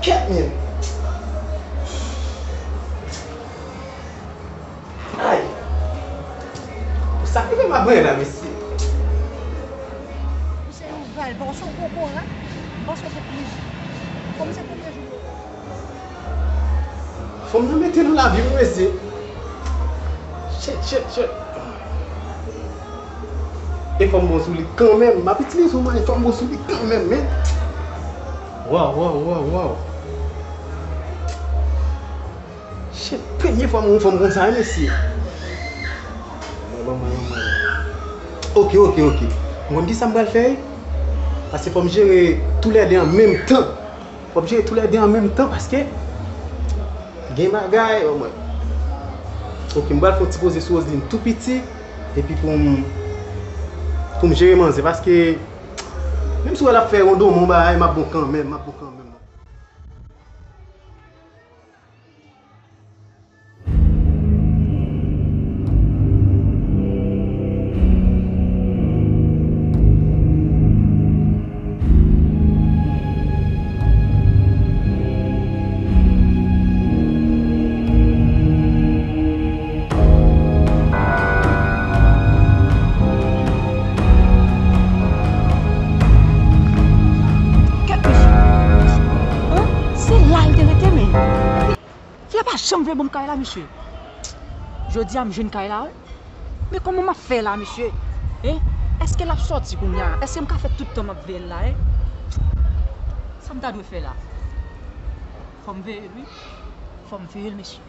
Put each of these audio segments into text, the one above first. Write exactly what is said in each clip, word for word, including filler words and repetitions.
Kèt, men. Ay. Sa ki fè m ap ranyen la, mesye? Ou se yon vayvan, ou se yon kokorat. M panse w te plis. Kòm se premye jou yo. Fanm nan mete nan lavi m, mesye. Shit, shit, shit. E fò m bon sou li kanmenm. M ap itilize yon mwayen, fò m bon sou li kanmenm, men. Waw, waw, waw, waw. Shit, premye fwa m wè yon fanm konsa, wi, mesye. Mwen, mwen, mwen, mwen. Ok, ok, ok. Mwen konn kisa m pral fè, wi. Paske fò m jere toulède an menm tan. Fò m jere toulède an menm tan paske gen bagay, o mwen. Ok, m pral fè yon ti poze sou Roseline tou piti, epi pou m, pou m jere manzè, paske menm si w wè l ap fè rondonman yon bagay, m ap bon kanmenm, m ap bon kanmenm. Kèt mesye. An? Se la l te rete, men. Fi a pa janm vle ban m kay la, mesye. Jodi a, m jwenn kay la, wi. Men kòman m ap fè la, mesye? Hein? Èske l ap sòti kounye a? Èske m ka fè tout tan m ap veye l la, hein? Sa m ta dwe fè la? Fò m veye l, wi. Fò m veye l, mesye.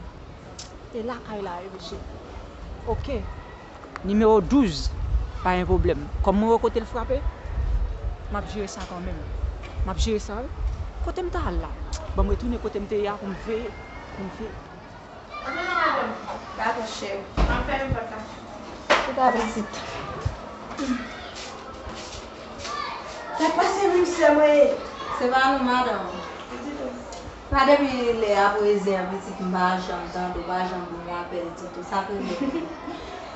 E lakay la, wi, mesye. Ok. Nimewo douz, pa gen pwoblèm. Kòm mwen wè kote l frape, m ap jere sa kanmenm. M ap jere sa, wi. Kote m ta al la? Ban m retounen kote m te ye a pou m veye, pou m veye. Antre non, madanm. Dakò, chè. M ap fèmen pòt la. Tout apetit. Sa k pase menm sè mwen ye? Se pa nou, madanm. Pitit ou. Pa depi lè ap reze an pitit m pa janm tande w, pa janm ban m apèl ditou. Sa k rive?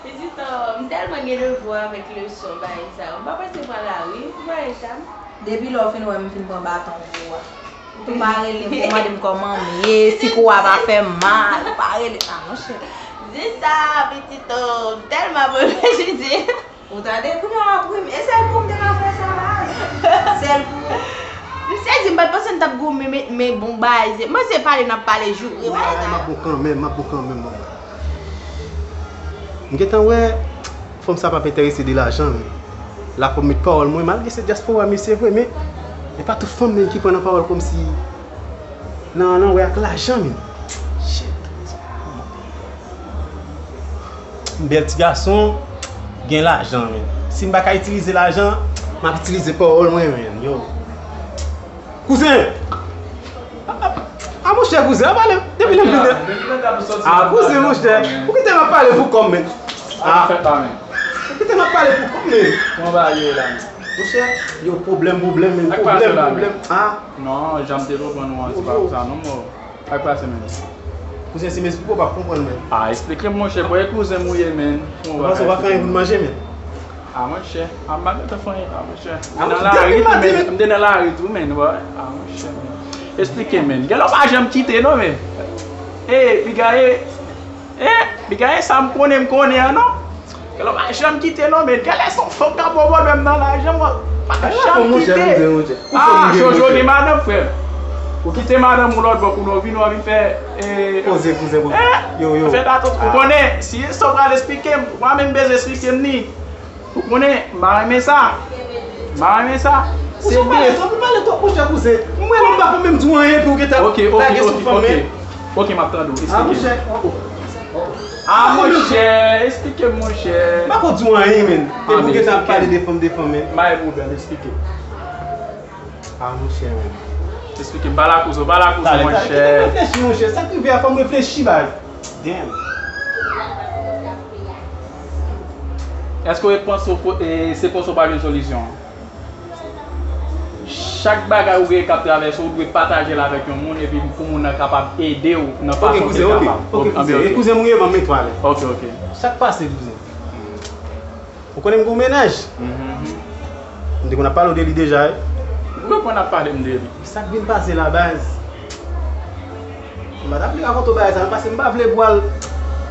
Pitit, oh, m tèlman gen devwa avèk leson bagay sa yo. M pa prese pran lari pou bagay sa. Depi lè w fin wè m fin pran baton pou ou a. Ou pa rele m pou w mande m kòman m ye, si kou a pa fè m mal, ou pa rele. Ah, monchè. Di sa, pitit, oh, m tèlman ap reflechi. Ou tande? Kounye a w ap ri m. E sèl pou ou m te ka fè sa, baz. Sèl pou ou. M sezi, m pa t panse n t ap goumen, men, men bon, baz. Mwen se pale n ap pale, joure, baz. M ap bon kanmenm, m ap bon kanmenm, manman. M gentan wè, fanm sa p ap enterese de lajan, men. La fò m met pawòl mwen, malgre se dyaspora m ye, se vre, men e pa tout fanm, men, ki pran nan pawòl kòmsi nan, nan wè ak lajan, men. Shit. M bèl ti gason, gen lajan, men. Si m pa ka itilize lajan, m ap itilize pawòl mwen, men. Yo. Kouzen! A, a, a, monchè, kouzen, a pale, depi lè m vin. A, kouzen, monchè, ou kite m ap pale pou kò m, men. A, ou kite m ap pale pou kò m, men. Kòman bagay yo ye la, men? Monchè, yo, pwoblèm, pwoblèm, men, pwoblèm, pwoblèm. A. Non, jan m te konprann ou an, se pa konsa non, mò. Sa k pase, men? Kouzen, si m esplike w, w p ap konprann, men. A, esplike m, monchè, bò, e kouzen m ou ye, men. Ou panse w pa fè anyen pou n manje, men? A, monchè, a, m pa gentan fè anyen, a, monchè. M te nan lari tou, men. M te nan lari tou, men, bò. A, monchè, men. Esplike, men. Gen lè w pa janm kite, non, men. E, piga e, e, piga e sa m konnen, m konnen an, non. Gèlè w pa janm kite non, men gèlè se yon fanm k ap ba w pwoblèm nan lajan, mwen pa janm kite. A, Jojo gen madanm, frè. Ou kite madanm ou lòt bò, kounye a w vini, w ap vin fè, e, koze, koze, koze. Yo, yo. Fè dato, ou konnen, si sa w pral esplike m, ou pa menm bezwen esplike m ni. Ou konnen, m pa renmen sa. M pa renmen sa. Se de. Ou pale twòp, ou pale twòp, monchè, kouzen. Mwen menm, m pa konn menm di w anyen, epi w gentan lage sou fanm, men. Ok, ok, ok, ok. Ok, m ap tande w. Esplike. A, monchè. A, monchè, esplike m, monchè. M pa ko di w anyen, men. Epi w gentan ap pale de fanm, de fanm, men. M pa gen pwoblèm, esplike. A, monchè, men. Esplike m, pa lakouze, pa lakouze, monchè. Talè, talè, kite m reflechi, monchè. Sa k rive a, fò m reflechi, baz. Damn. Èske w panse w po-, e, se konsa w pral jwenn solisyon an? Chak bagay ou gen k ap travèse, ou dwe pataje l avèk yon moun, epi pou moun nan kapab ede w nan fason ke l kapab. Ok, kouzen, ok. Ok, kouzen. E kouzen m ou ye, ban m netwaye. Ok, ok. Sa k pase, kouzen? Ou konnen m gen yon mennaj? Mhm. M te konn ap pale w de li deja, wi. Ou konn ap pale m de li. Sa k vin pase la, baz? M pa t ap vle rakonte w bagay sa, non, paske m pa vle pou al.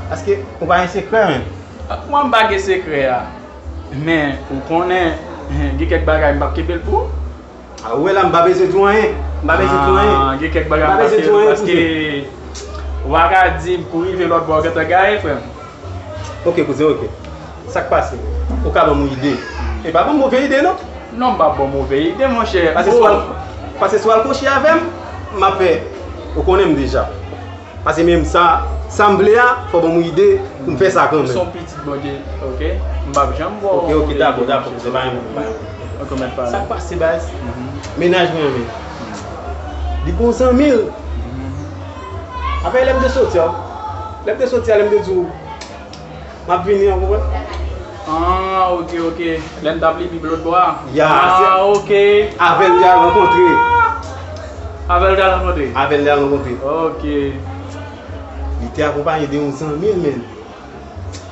Paske ou pa gen sekrè, men. Mwen m pa gen sekrè a. Men, ou konnen, gen kèk bagay m p ap kenbe l pou ou. A, ou wè la, m pa bezwen di w anyen. M pa bezwen di w anyen. Ah, gen kèk bagay m pa bezwen di w anyen, paske ou pa ka di m kou rive lòt bò, w gentan gaye, frè m. Ok, kouzen, ok. Sa k pase? Ou ka ban m yon ide. E pa ban m move ide, non. Non, m p ap ba w move ide, monchè. Paske si w al, paske si w al kouche avè m, m ap fè, ou konnen m deja. Paske menm sa, sa m vle a, fò ban m yon ide pou m fè sa kanmenm. Ou se yon pitit Bondye, ok? M p ap janm ba w move ide, monchè. Ok, ok, dakò, dakò, se pa yon pwoblèm. Ok, mèt pale. Sa k pase, baz? Mennaj mwen an menm. Li gon zanmi l. Apre lè m te soti a, lè m te soti a, lè m te di w, m ap vini an, konprann? Ah, ok, ok. Lè n t ap li Bib lòt bò a? Ya, ah, ok. Avè l te al rankontre. Avè l te al rankontre? Avè l te al rankontre. Ok. Li te akonpaye de yon zanmi l, menn.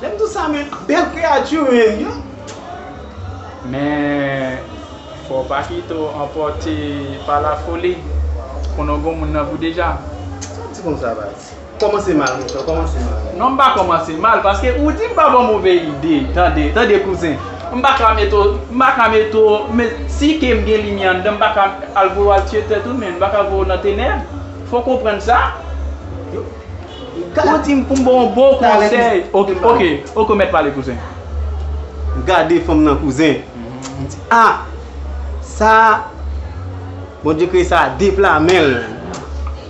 Lè m di w sa, menn, bèl kreyati, menn, yo. Men, fò w pa kite w anpòte pa lafoli. Konnen w gon moun nan vi w deja. Sa w di konsa, baz? Kòmanse mal, monchè, kòmanse mal. Non, m pa kòmanse mal, paske ou di m pa ba w move ide. Tande, tande, kouzen. M pa ka mete w, m pa ka mete w, men si ke m gen limyè anndan, m pa ka al voye w al tiye tèt ou, men m pa ka voye w nan tenèb. Fò w konprann sa. Ou di m pou m ba w yon bon konsèy. Ok, ok, ok, mèt pale, kouzen. M gade fanm nan, kouzen. M di, ah, sa, Bondye kreye sa de pla men l.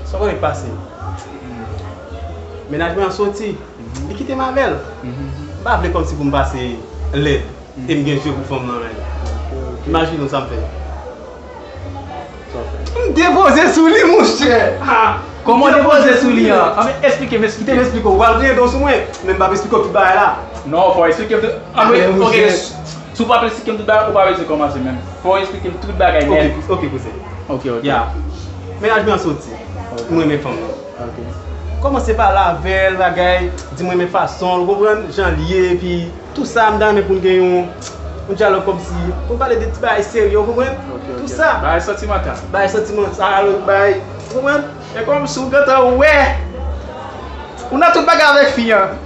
Sa w konnen k pase? Mennaj mwen an soti, li kite m avè l. M pa vle kòmsi pou m pase lèd e m gen je pou fanm nan menm. Imajine w sa m fè. M depoze sou li, monchè. Ah, kòman w depoze sou li an? Anben, eksplike m, eksplike m. Kite m eksplike w. Ou pral griyen dan w sou mwen, men m p ap eksplike w tout bagay la. Non, fò w eksplike m tout. Anben, ok. Si w p ap eksplike m tout bagay, ou pa bezwen kòmanse menm. Fò w eksplike m tout bagay nèt. Ok, ok, kouzen. Ok, ok. Ya. Mennaj mwen an soti. Ok. M renmen fanm nan. Ok. Kòmanse pale avè l, bagay, di m renmen fason l, ou konprann, jan l ye, epi tou sa, m ta renmen pou n gen yon, yon dyalòg kòmsi, pou n pale de ti bagay serye, ou konprann? Ok, ok. Tou sa. Bagay santimantal. Bagay santimantal, bagay, ou konprann? E kòmsi w gentan wè. Ou nan tout bagay avèk fi an.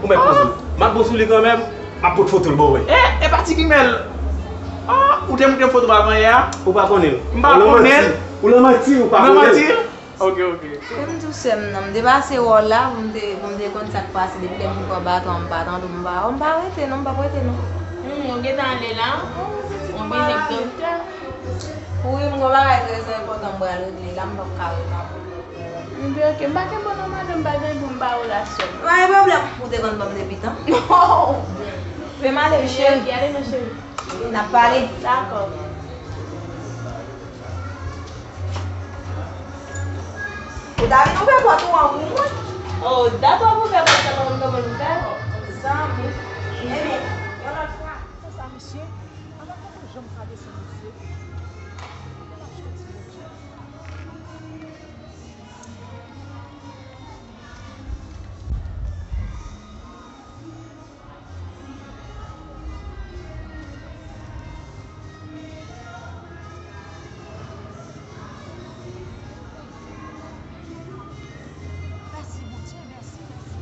Ou mèt poze w. M ap bon sou li kanmenm, m ap pot foto l ba w wè. E, e pa ti gimèl. Ah, ou te montre m foto m avan yè a? Ou pa konnen l. M pa konnen l. Ou nan manti, ou pa konnen l. Ou nan manti? Ok, ok. Fè m di w sè m nan, m te pase wè w la, pou m te, pou m te konn sa k pase, depi lè m fin pran baton an, m pa tande w, m pa, m pa rete non, m p ap rete non. Hmm, ou gentan ale la? Ou bizik tou? Wi, m gon bagay trè enpòtan m pral regle la, m p ap ka rete ankò. Ebyen, ok, m pa gen bon non, madanm, m pa gen pou m ba w la sè m. Pa gen pwoblèm, ou te konn ban m depi tan. Non! Men m ale, wi, cheri. Ok, ale non, cheri. N ap pale. Dakò. Ou ta vin ouvè pòt ou an pou mwen? Oh, dakò, m ouvè pòt la, pa konn kòman nou fè. Zanmi. Ebyen, yon lòt fwa. Sa, misye, an pa konprann jan m travèse misye. Mèsi, Bondye, mèsi, mèsi.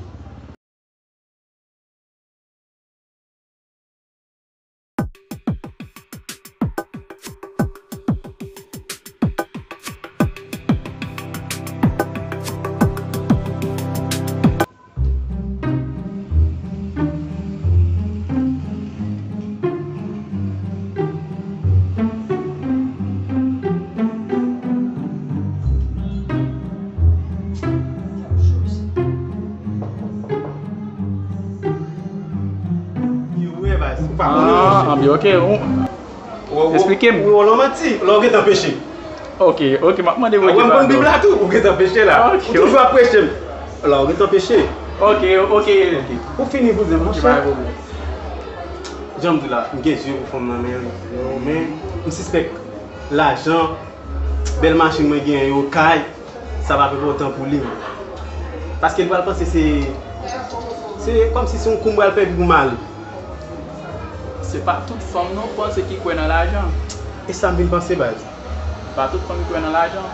Yo, wè, baz, ou pa konnen, monchè. Ah, anben, ok. Ou, ou, ou, eksplike m. Ou, ou, ou, ou manti, la ou gentan peche. Ok, ok, m ap mande Bondye padon. Ah, wè, m konn Bib la tou, ou gentan peche la. Ok, ok. Ou toujou ap preche m. La ou gentan peche. Ok, ok. Ok. Ou fini, kouzen, monchè. Ok, pa gen pwoblèm. Jan m di la, m gen je pou fanm nan, men, men m sispèk lajan, bèl machin mwen genyen yo, kay, sa p ap enpòtan pou li, men. Paske li pral panse se, se kòmsi se yon kou m pral fè epi pou m ale. Se pa tout fanm non panse ki kwè nan lajan. E sa m vin panse, baz. Pa tout fanm ki kwè nan lajan.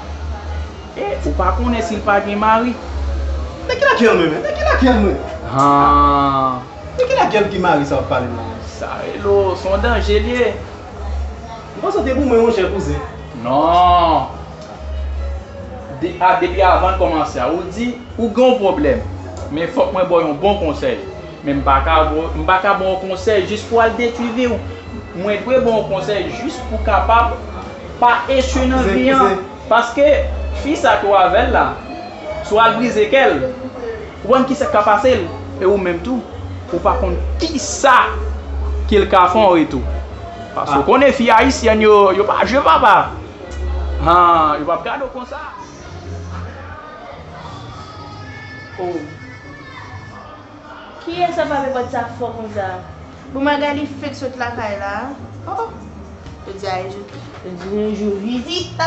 E ou pa konnen si l pa gen mari. Nan ki lakèl mwen menm? Nan ki lakèl mwen? Han. Nan ki lakèl ki mari sa w ap pale m la? Sa rele w, se yon danje l ye. M panse w te pou mwen, monchè kouzen. Non. De, a, depi avan n kòmanse a, ou di ou gen yon pwoblèm. Men fòk mwen ba w yon bon konsèy. Men m pa ka ba w, m pa ka ba w yon konsèy jis pou w al detwi vi w. Mwen dwe ba w yon konsèy jis pou w kapab pa echwe nan vi an. Paske fi sa ke w avè l la, si w al brize kè l, ou konn kisa k ka pase l? E ou menm tou, ou pa konn kisa ke l ka fè an retou. Paske ou konnen fi ayisyèn yo, yo pa jwe papa. Han, yo p ap gade w konsa. Oh. Kiyès ap frape pòt sa fò konsa? Bon, Magali fenk sot lakay la. Oh, oh. Jodi a, jodi, jodi, yon jou vizit.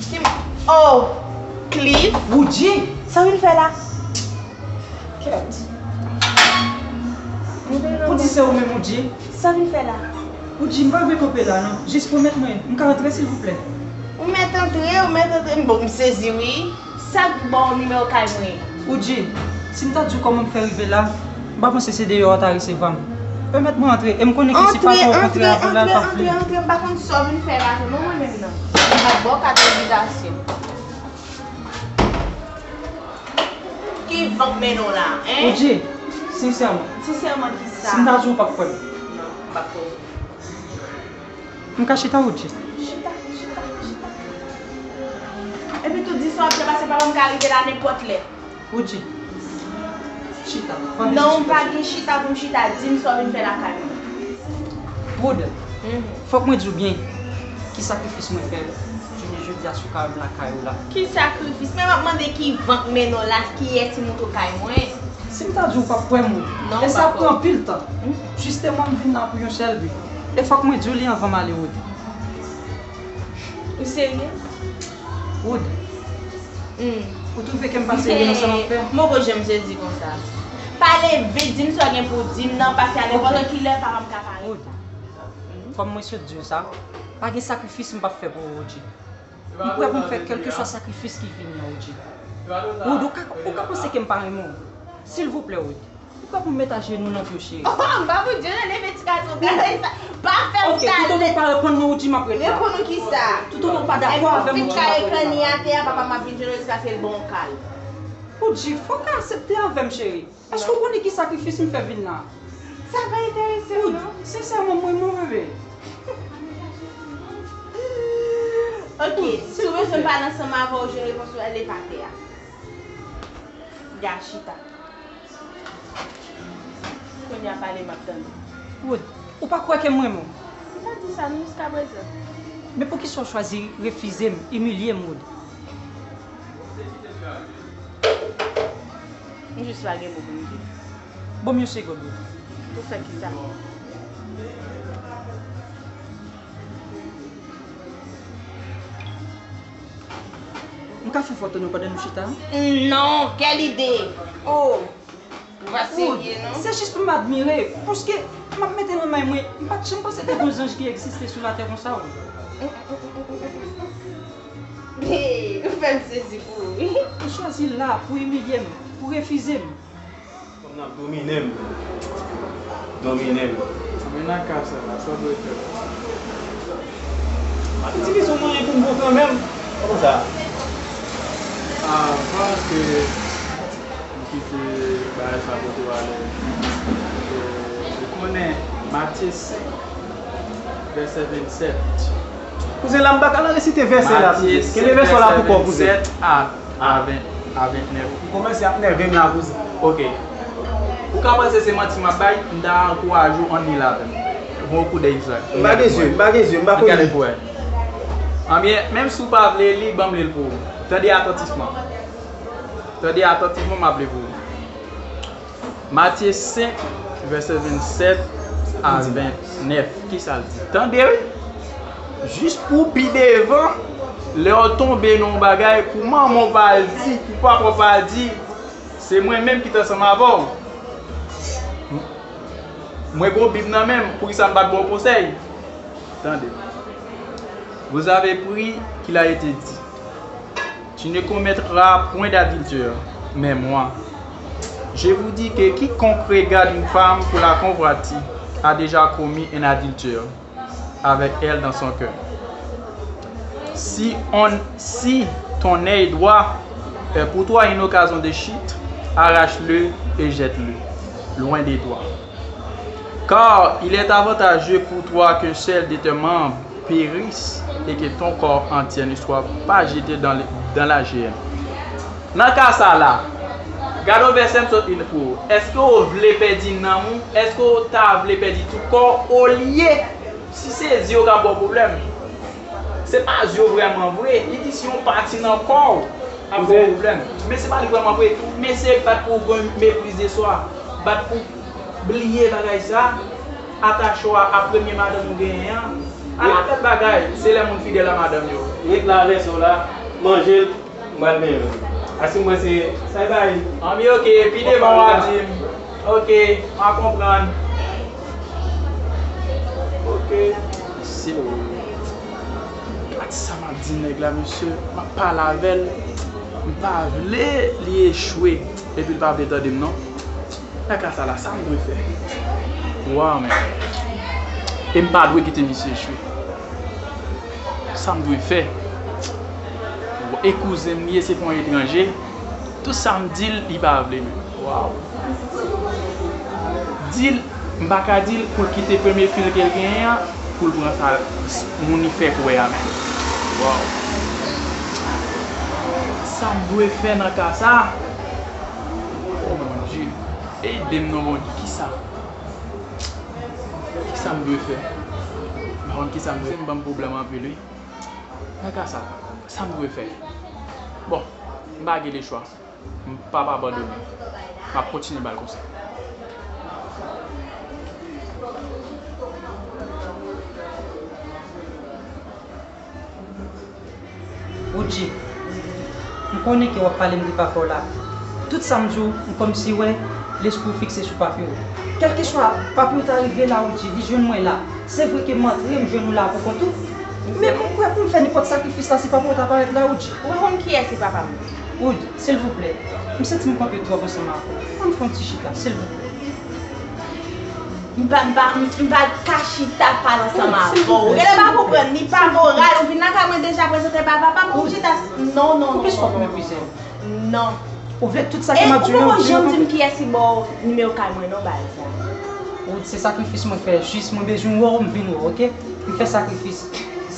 Ki m-, oh, Cliff. Woodjy, sa w vin fè la? Kèt. Ou di se ou menm, Woodjy? Sa w vin fè la? Woodjy, m pa vle kanpe la, non. Jis pèmèt mwen, m ka antre, silvouplè? Ou mèt antre, ou mèt antre. Bon, m sezi, wi. Sa k ba w nimewo kay mwen? Woodjy, si m ta di w kòman m fè rive la, m pa panse se deyò a w ta resevwa m. Pèmèt mwen antre, e m konnen ke si pa gen yon kontre avè w la, l p ap vle. Antre, antre, antre, antre, m pa konn sa w vin fè la tou non, mwen menm nan. M p ap ba w kat envitasyon. Ki van k mennen w la, en? Woodjy, sensèman. Sensèman ki sa? Si m ta di w, w p ap kwè m. Non, m p ap kwè w. M ka chita, Woodjy? Chita, chita, chita. Epi tou, di sa w ap fè, paske papa m ka rive la nenpòt lè. Woodjy, chita. Non, pa gen chita pou m chita. Di m sa w vin fè lakay mwen. Wood, fòk mwen di w byen, ki sakrifis mwen fè jounen jodi a sou kay m lakay ou la. Ki sakrifis? Men m ap mande ki van k mennen w la, kiyès ki montre w kay mwen? Si m ta di w, w p ap kwè m, Wood. Non, e sa ap pran anpil tan. Jisteman, m vin la pou yon sèl bi. E fòk mwen di w li anvan m ale, Wood. Ou serye? Wood, ou twouve ke m pa serye nan sa m ap fè? M poko janm sezi konsa. Pale vit, di m sa w gen pou w di m nan, paske a nenpòt ki lè, papa m ka parèt. Wood, kòm mwen sot di w sa, pa gen sakrifis m p ap fè pou ou, Woodjy. M prè pou m fè kèlkeswa sakrifis ki vini an, Woodjy. Wood, ou ka, ou ka panse ke m pa renmen w? Silvouplè, Wood. Ou prè pou m met ajenou nan pye w, cheri? Oh, m pa pou Dye nan leve ti gason, gade sa. Pa fè m sa. Ok, toutotan w pa reponn mwen, Woodjy, m ap ret la. Reponn ou kisa? Toutotan w pa dakò avè m, Woodjy, m ap ret la. Epi m fin kay kanni atè a, papa m ap vin jwenn l, se paske l bon kal. Woodjy, fò w ka aksepte avè m, cheri. Èske w konnen ki sakrifis m fè vin la? Sa pa enterese m, non. Sensèman, mwen, mon bebe. Ok, si w bezwen m pale ansanm avè w, jwenn repons ou, leve atè a. Gade, chita. Kounye a pale, m ap tande. Wood, ou pa kwè ke m renmen w? M pa di sa, non, jiskaprezan. Men poukisa w chwazi refize m, imilye m, Wood? M jis pa gen mo pou m di. Ban m yon segonn, Wood. Pou fè kisa? M ka fè foto nou pandan nou chita? Non, quelle idée! Oh! Ou pa serye, non? Se jis pou m admire, paske m ap mete nan men mwen, m pa t janm panse te gen yon zanj ki egziste sou latè konsa, wi. Ou fè m sezi pou ou, wi. Ou chwazi la pou imilye m, pou refize m. Fanm nan ap domine m. Domine m. Anben nan ka sa la, sa w dwe fè? M ap itilize yon mwayen pou m bon kanmenm. Kòman sa? Avan ke m kite bagay sa kote w ale, ou konnen Matye senk, vèsè vennsèt. Kouzen, la m pa ka nan resite vèsè la, kouzen. Kele vèsè w la pou kò, kouzen? Matye senk, vèsè vennsèt a a ven, a vennèf. Ou kòmanse ap nève m la, kouzen. Ok. Ou ka panse se manti m ap bay, m ta ankouraje w ann li l avè m. Bon, kou dèy sa. M pa gen zye, m pa gen zye, m pa konnen. Ann gade pou wè. Anbyen, menm si w pa vle li, ban m li l pou ou. Tande atantivman. Tande atantivman, m ap li pou ou. Matye senk, vèsè vennsèt a vennèf. Kisa l di? Tande, wi. Jis pou pi devan, lè w tonbe nan yon bagay, pou manman w pa al di, pou papa w pa al di, se mwen menm ki t ansanm avè w. Mwen gen yon Bib nan men m, poukisa m pa t ba w konsèy? Tande. Vous avez pris qu'il a été dit, tu ne commettras point d'adultère. Mais moi, je vous dis que quiconque regarde une femme pour la convoiter a déjà commis un adultère avec elle dans son cœur. Si, on, si ton œil droit est pour toi une occasion de chute, arrache-le et jette-le loin de toi. Car il est avantageux pour toi qu'un seul de tes membres périsse et que ton corps entier ne soit pas jeté dans, le- dans la géhenne. Nan ka sa la, gade yon vèsè m sot li pou ou. Èske w vle pèdi nanm ou? Èske w ta vle pèdi tout kò w olye si se zye w k ap ba w pwoblèm? Se pa zye w vrèman vre. Li di si yon pati nan kò w ap ba w pwoblèm. Men se pa li vrèman vre. Men se bat pou w gen mepris de swa. Bat pou w bliye bagay sa. Atache w a, a premye madanm ou genyen an. Ala bèl bagay. Se lè moun fidèl a madanm yo. Ret la avè sa w la. Manje l. M pral benyen menm. Asim mwen se sa e bay. Anmi oke, pi devan w a di m. Oke, m a konprann. Oke. Se gad sa m ap di nèg la, mesye. M ap pale avè l. M pa vle li echwe. Epi l pa vle tande m non. Nan ka sa la, sa m dwe fè? Waw, men. E m pa dwe kite misye echwe. Sa m dwe fè? E kouzen m li ye, se pa yon etranje. Tout sa m di l, li pa vle menm. Waw. Di l, m pa ka di l pou l kite premye fil ke l genyen an, pou l pran sa moun li fè kwè a menm. Waw. Sa m dwe fè nan ka sa? Oh mon Dieu. Ede m non Bondye, kisa? Kisa m dwe fè? M pa konn kisa m dwe fè, m ban m pwoblèm anpil wi. Nan ka sa, sa m dwe fè? Bon, m pa gen lechwa. M p ap abandone. M ap kontinye ba l konsa. Oudji, m konnen ke w ap pale m de papye w la. Tout sa m di w, m kòmsi wè lespri w fikse sou papye w. Kèlkeswa papye w ta rive la, Oudji, li jwenn mwen la. Se vre ke m antre, m jwenn ou la poukont ou. Men m prè pou m fè nenpòt sakrifis la si papye w ta parèt la, Oudji. Ou pa konn kiyès ki papa m? Oudji, silvouplè, m santi m kanpe twòp ansanm avè w. Ann fè yon ti chita, silvouplè. M pa, m pa, m pa ka chita pale ansanm avè w. Ou genlè pa konprann, li pa moral. Ou vin lakay mwen deja prezante pa papa m pou chita. Non, non, non, non, non. Poukisa w ap meprize m? Non. Ou vle tout sa ke m ap di w yo, ou poko janm di m kiyès ki ba w nimewo kay mwen non, baz. Ou se sakrifis mwen fè, jis mwen bezwen wè w, m vin wè w, oke? M fè sakrifis.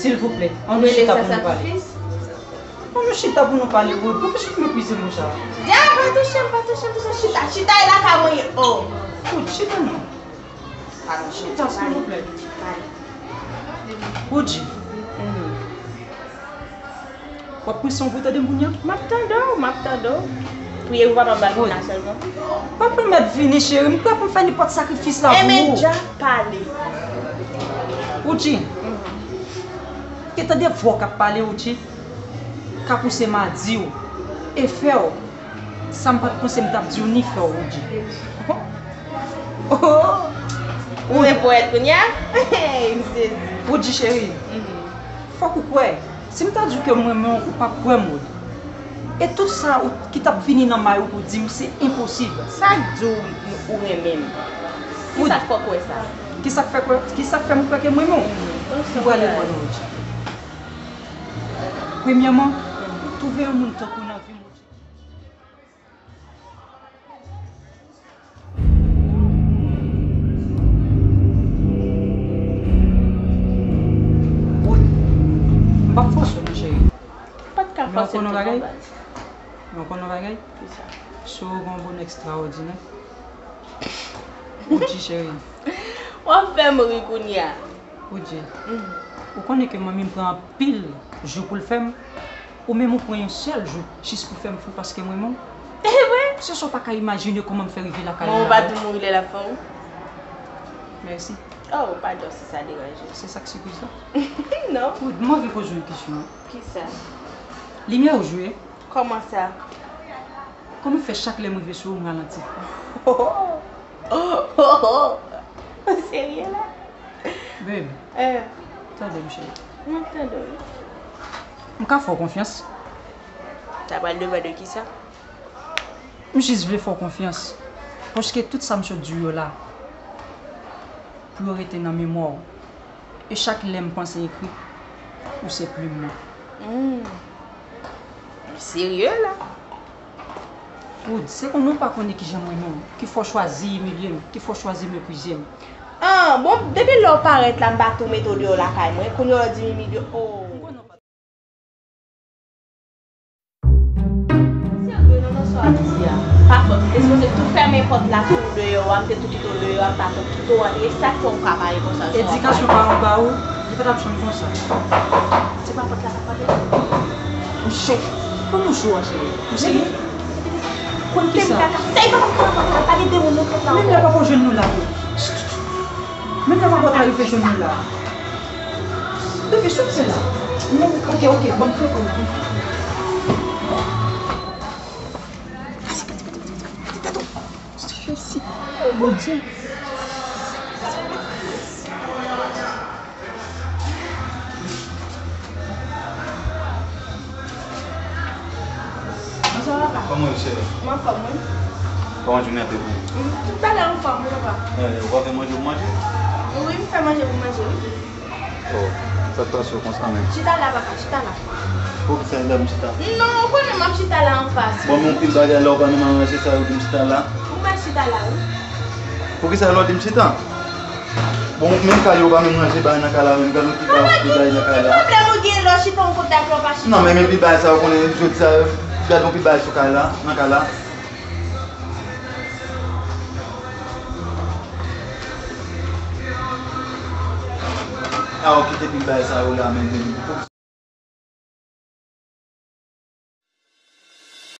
Silvouplè, ann nou chita pou nou pale. Ann nou chita pou nou pale, Wood. Poukisa w ap meprize m konsa? Ya, pa touche m, pa touche m, touche m, chita, chita e lakay mwen ye, oh. Wood, chita non. Chita, silvouplè. Woodji. W ap pran san w pou tande m kounye a? M ap tande w, m ap tande w. Priye pou papa m pa vin la sèlman. Papa m ap vini, cheri. M prè pou m fè nenpòt sakrifis la pou ou. Enben, dja pale. Woodji. Gen tande vwa w k ap pale, Woodji. Ka pouse m a di w e fè w sa m pa t panse m t ap di w ni fè w, Woodji. Ou se pwèt kounye a? M sezi. Woodji cheri, fòk ou kwè. Si m ta di w ke m renmen w, ou p ap kwè m, Wood. E tout sa ou, ki t ap vini nan may ou pou di m, se enposib. Sa k di w ou renmen m? Kisa k fè w kwè sa? Kisa k fè kwè, kisa k fè m kwè ke m renmen w? M prale pran w, Woodji. Premyèman, twouve yon moun tankou w nan vi m. Wood, m p ap fòse w non, cheri. Ou pa t ka fòse m tou non, baz. Men w konn yon bagay? Men w konn yon bagay? Kisa? Sou w gen yon bonè ekstraòdinè. Woodji, cheri. W ap fè m ri kounye a. Woodji, ou konnen ke manmi m pran anpil jou pou l fè m, ou menm ou pran yon sèl jou jis pou fè m fou paske m renmen w. E vre? Se sa w pa ka imajine kòman m fè rive lakay ou la. Manman w pa tou mouri lè l ap fè w? Mèsi. Oh, padon si sa deranje w. Se sa k sipriz la? Non. Wood, m anvi poze w yon kesyon. Kisa? Limyè yo jwe. Kòman sa? Kòman fè chak lè m rive sou ou, m ralanti? Ou serye la? Babe, tande m, cheri. M ap tande w. M ka fè w konfyans? Sa pral depann de kisa? M jis vle fè w konfyans. Paske tout sa m sot di w yo la, pou yo rete nan memwa w. E chak lè m panse ekri, ou se plim mwen. Hmm. Ou serye la? Wood, se konnen w pa konnen kijan m renmen w, ki fè w chwazi imilye m, ki fè w chwazi meprize m. Ah, bon, depi lè w parèt la, m pa tou mete w deyò lakay mwen, kounye a w di m imilye, oh. Serye, non, nan sa w ap di a. Pa fòt, m te sipoze tou fèmen pòt la sou ou deyò a, m te tou kite w deyò a, m pa t ap kite w antre. E sa k fè w ka pale konsa sou ou ap pale? Edikasyon paran w ba ou, li pa t ap janm konsa. Se pa pòt la k ap frape? Mouche, pou mouche w a, cheri. Ou serye? Konn kisa? Tèm kaka, sa e pa, pa, pa, pa, pa gen de moun nan pòt la ankò. Menm lè papa w jwenn nou la tou. Menm lè papa w ta rive jwenn nou la. Bebe, sot se la. Non, ok, ok, ban m fè kò. Pase, pase, pase, pase, pase, pase, pase. Soti, soti. Oh, Bondye. Bonswa, papa. Kòman w ye, cheri? M anfòm, wi. Kòman jounen an te pou ou? Mm, tout bagay anfòm, wi, papa. Eh, ou pa fè manje pou manje? Wi, m fè manje pou manje, wi. Oh, sa k pase w konsa menm? Chita la, papa, chita la. Poukisa w di m chita? Non, ou konnen m ap chita la anfas. Bon, men yon pil bagay la, ou pa menm aranje sa, ou di m chita la. Ou mèt chita la, wi. Poukisa lè w di m chita? Bon, menm kay yo pa menm ranje bagay nan kay la, menm gad yon pil bagay nan kay la. Ki pwoblèm ou gen lè w chita yon kote ak lè w pa chita? Non, men, men pil bagay sa, ou konnen, jodi sa, gad yon pil bagay sou kay la, nan kay la. A, ou kite pil bagay sa yo la, men, men.